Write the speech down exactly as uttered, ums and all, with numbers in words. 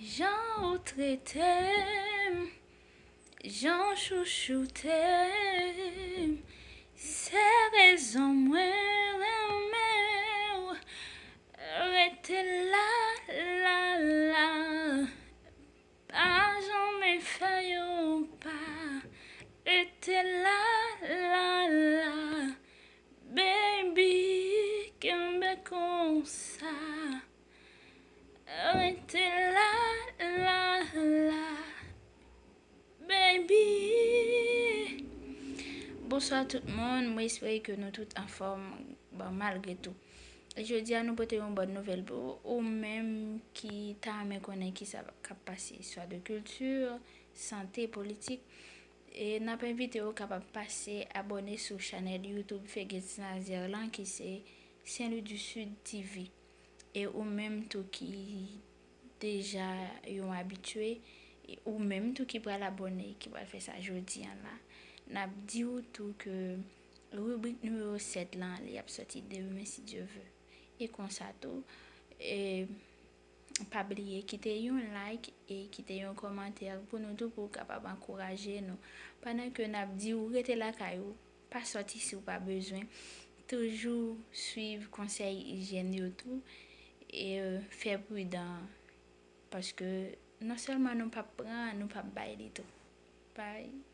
Jan ou trete m, jan w chouchoute m, se rezon mwen renmen w. Rete la, la, la, pa janmen fè yon pa. Rete la, la, la, baby, kenbe konsa. Rete la, la, la, baby. Bonswa tout moun, mwen espere ke nou tout anfòm, bon, malgre tou. E jodi a nou pote yon bòn nouvèl pou ou, ou menm ki ta renmen konnen ki sa k ap pase, swa de kilti, sante, politik. E n ap envite w kapab pase abòne sou chanèl YouTube Fegets Nazaire lan ki se Saint Louis du Sud T V. E ou menm tou ki deja yon abitye, e ou menm tou ki pral abòne, ki pral fè sa jodi a la, n ap di w tou ke ribrik nimewo sèt lan, li ap sòti demen si Dye ve. E konsa tou, e, pa bliye kite yon like e kite yon kòmantè pou nou tou, pou w kapab ankouraje nou. Pandan ke n ap di w rete lakay ou, pa sòti si w pa bezwen. Toujou swiv konsèy ijyèn yo tou e, euh, fè pridan, paske non sèlman nou p ap pran, nou p ap bay li tou. Bye.